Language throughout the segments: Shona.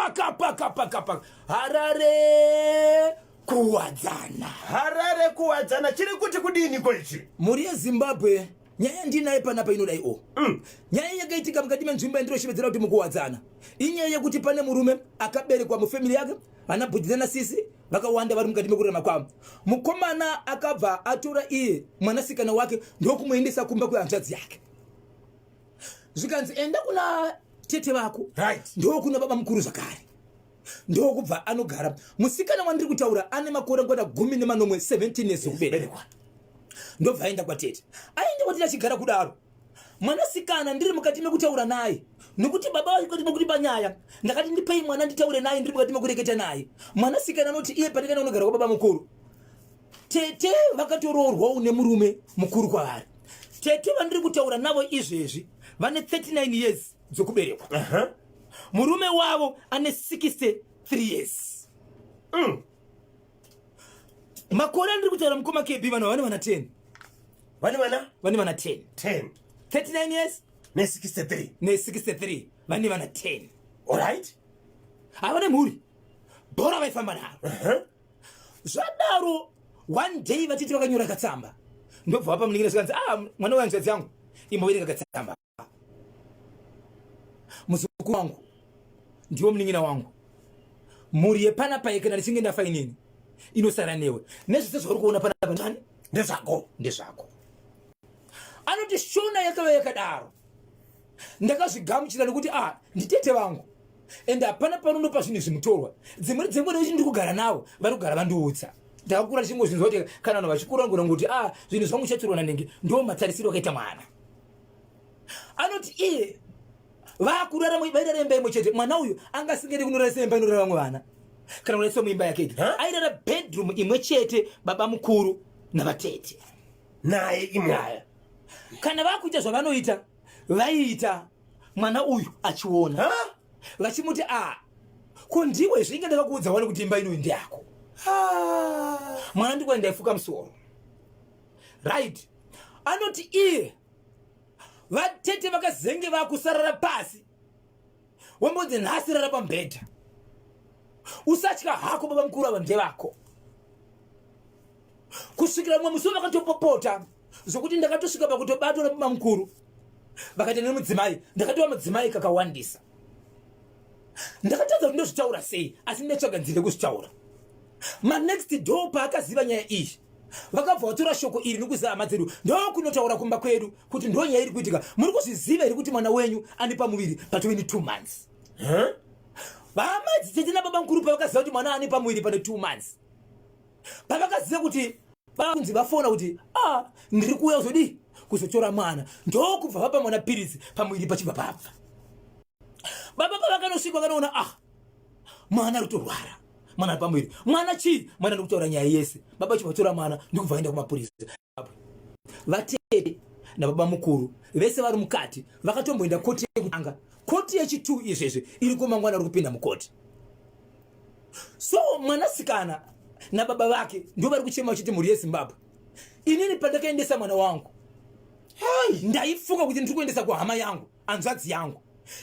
Paka paka paka paka. Harare kuwadzana. Harare kuwadzana chiri kuti kudini ko ichi? Mhuri yeZimbabwe nyaya ndinaye panapa inodai o. Nyaya yakaitika mukati menzvimbo yandiroshevedzera kuti mukuwadzana. Inyaya yekuti pane murume akaberekwa mufamily yake vana bhudhi nana sisi vakawanda vari mukati mekurarama kwavo. Mukomana akabva atora iye mwanasikana wake ndokumuendesa kumba kwehanzvadzi yake. Zvikanzi enda kuna tete vako. Right. Ndokuna baba mukuru zvakare. Ndokubva anogara. Musikana wandiri kutaura ane makore angoita 17, 17 years okuberekwa. Ndobva aenda kwatete. Aenda kwatete achigara kudaro. Mwanasikana ndiri mukati mekutaura naye nokuti baba vachikati mekutipa nyaya ndakati ndipei mwana nditaure naye ndiri mukati mekureketa naye. Mwanasikana anoti iye pandikaenda kunogara kwababa mukuru. Tete vakatoroorwawo nemurume mukuru kwavari. Tete vandiri kutaura navo izvezvi vane 39 years dzokuberekwa. Murume wavo ane 63 years. Makore andiri kutaura mukoma KB vanhu vane vana 10. Vane vana? Vane vana 10. 10. 39 years ne 63. Ne 63 vane vana 10. All right. Havane mhuri. Bhora vaifamba naro. Zvadaro one day vatete vakanyora katsamba. Ndobva vapa munin'ina zvikanzi ah mwana wehanzvadzi yangu imboverenga katsamba. Muzukuru wangu ndiwo munin'ina wangu. Mhuri yepanapa iyi kana ndichinge ndafa inini inosara newe. Nezvese zvauri kuona panapa ndani? Ndezvako. Ndezvako. Anoti shona yakava yakadaro. Ndakazvigamuchira nekuti ah nditete vangu. Ende hapana panonopa zvinhu zvimutorwa. Dzimweni dzenguva ndekuti ndiri kugara navo vari kugara vandiudza. Ndakakura ndichingozvinzwa kuti kana vanhu vachikura ngona kuti ah zvinhu zvangu chaturwa nanenge ndo matarisiro akaita mwana. Anoti iye vakurara vairara imba imwe chete. Mwana uyu anga asingadi kunorarisa imba inorara vamwe vana kana kurarisa muimba yake ega. Airara bedroom imwe chete baba mukuru navatete. Naye imwe. Kana vakuita zvavanoita vaiita mwana uyu achiona. Vachimuti ah ko ndiwe zvinge ndakakuudza wani kuti imba ino ndeyako. Mwana ndikuwa ndaifuka musoro. Right. Anoti iye vatete vakazenge vakusarara pasi wombonzi nhasi rara pamubhedha. Usatya hako baba mukuru ava ndevako. Kusvikira mumwe musi vakatopopota zvokuti ndakatosvika pakutobatwa nababa mukuru vakati nemudzimai. Ndakatova mudzimai kakawandisa. Ndakatadza kuti ndozvitaura sei asi ndatsvaga nzira yekuzvitaura. Manext door paakaziva nyaya iyi vakabva vatora shoko iri nekuziva hama dzedu ndokunotaura kumba kwedu kuti ndo nyaya iri kuitika. Muri kuzviziva here kuti mwana wenyu ane pamuviri patove ne 2 months? Vama dzitete nababa mukuru pavakaziva kuti mwana ane pamuviri pane 2 months, pavakaziva kuti vakunzi vafona kuti ah ndiri kuuya kuzodii kuzotora mwana, ndokubva vapa mwana piritsi pamuviri pachibva pabva. Baba pavakanosvika vakanoona ah mwana ari kutorwara, mwana ari pamuviri, mwana chii, mwana ndikutaura nyaya yese. Baba chibva vatora mwana ndikubva vaenda kumapurisa. Vatete nababa mukuru vese vari mukati vakatomboenda koti yekutanga, koti yechi2 izvezvi iri kumangwana uri kupinda mukoti. So mwanasikana nababa vake ndo vari kuchema vachiti mhuri yeZimbabwe, inini pandakaendesa mwana wangu ndaifunga kuti ndiri kuendesa kuhama yangu hanzvadzi yangu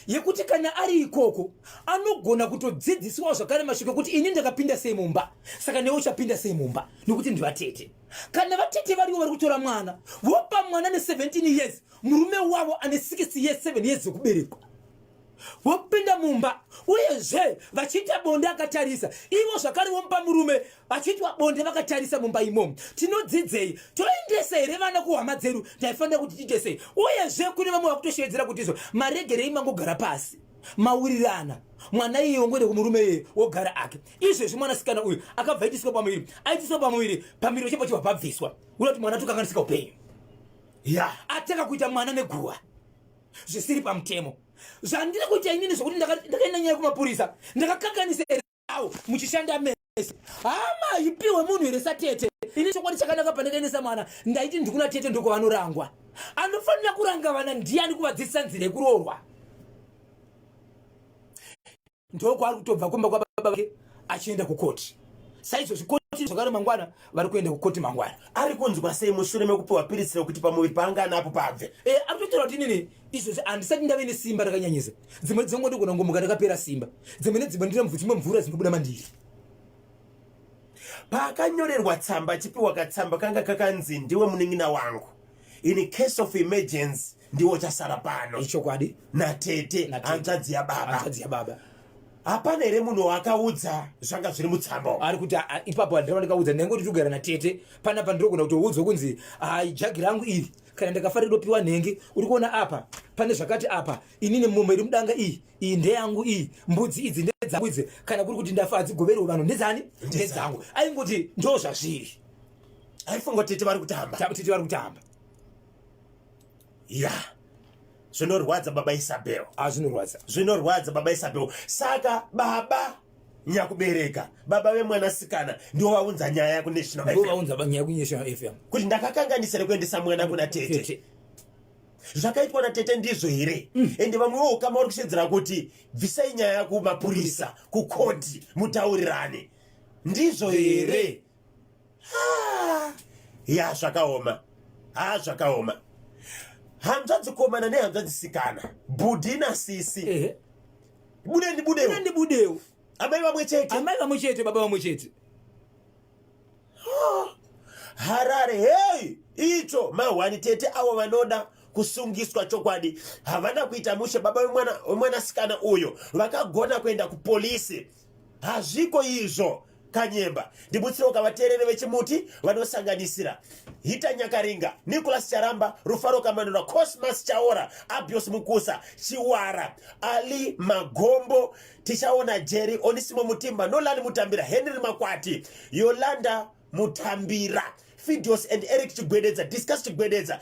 yekuti kana ari ikoko anogona kutodzidziswa zvakare mashoko ekuti ini ndakapinda sei mumba saka newe uchapinda sei mumba nekuti ndivatete. Kana vatete varivo vari kutora mwana vopa mwana ne 17 years murume wavo ane 60 years 7 years dzekuberekwa vopinda mumba uyezve vachiita bonde akatarisa ivo zvakare vomupa murume vachiitwa bonde vakatarisa mumba imomo. Tinodzidzei? Toendesa here vana kuhama dzedu? Taifanira kuti tiite sei? Uyezve kune vamwe vakutoshevedzera kuti izvo maregerei mangogara pasi mawirirana mwana iye wongoenda kumurume iye wogara ake. Izvezvi mwanasikana uyu akabva aitiswa pamuviri, aitiswa pamuviri, pamuviri pachibva chibva pabviswa. Unoda kuti mwana atokanganisika upenyu. Atanga kuita mwana neguva zvisiri pamutemo. Zvandiri kuita inini zvokuti ndakaenda nyaya kumapurisa ndakakanganisa here awo muchishanda mese. Hama ipiwe munhu here satete? Ini chokwadi chakanaka pandakaendesa mwana ndaiti ndikuna tete ndokwavanorangwa. Anofanira kuranga vana ndiani kuvadzidzisa nzira yekuroorwa? Ndokwaari kutobva kumba kwababa vake achienda kukoti. Saizvozvi koti Koti zvakare mangwana, vari kuenda kukoti mangwana. Ari kunzwa sei mushure mekupiwa piritsi rekuti pamuviri paanga anapo pabve? E, ari kutotaura kuti inini izvozvi handisati ndave nesimba rakanyanyisa. Dzimwe dzenguva ndogona kungomuka ndakapera simba, dzimwe nedzimwe ndine dzimwe mvura dzinobuda mandiri. Paakanyorerwa tsamba achipiwa katsamba kanga kakanzi, "Ndiwe munin'ina wangu, in case of emergency ndiwe uchasara pano." Ichokwadi. Natete. Natete. Hanzvadzi yababa. Hanzvadzi yababa. Hapana here munhu waakaudza zvanga zviri mutsamba? Ari kuti, "Ah, ipapo handira ndikaudza, ndaingoti togara natete panapa, ndinogona kutoudzwa kunzi hai, jagi rangu iri kana ndakafa ridopiwa nhengi. Uri kuona apa pane zvakati apa, inini mombe iri mudanga iyi, iyi ndeyangu, iyi mbudzi idzi ndedzangu idzi. Kana kuri kuti ndafa hadzigoverwe vanhu, ndedzani? Ndedzangu." Aingoti ndo zvazviri. Aifunga tete vari kutamba. Tete vari kutamba. Ya, zvinorwadza, baba Isabel. Azvinorwadza. Zvinorwadza, baba Isabel. Saka baba nyakubereka, baba vemwanasikana, ndivo vaunza nyaya kuNational Ndo FM. Vaunza nyaya kuNational FM. Kuti ndakakanganisa rekuendesa mwana kuna tete. Tete. Zvakaitwa natete ndizvo here? Ende vamwe veukama vari kushedzera kuti bvisai nyaya kumapurisa, kukoti, mutaurirane. Ndizvo here? Ah, ya, zvakaoma. Ha, zvakaoma. Hanzvadzi komana nehanzvadzi sikana, bhudhi nasisi. Bude ndibudewo. Ndibudewo. Amai vamwe chete. Amai vamwe chete, baba vamwe chete. Harare hei, icho mahwani. Tete avo vanoda kusungiswa chokwadi, havana kuita mushe. Baba wemwanasikana uyo vakagona kuenda kupolisi. Hazviko izvo. Kanyemba ndibutsirewo kavateerere vechimuti vanosanganisira Hita Nyakaringa, Nicholas Charamba, Rufaro Kamanura, Cosmas Chaora, Abios Mukusa, Chiwara Ali Magombo, Tichaona Jerry, Onisimo Mutimba, Nolan Mutambira, Henry Makwati, Yolanda Mutambira, Fidios and Eric Chigwededza, Discuss Chigwededza.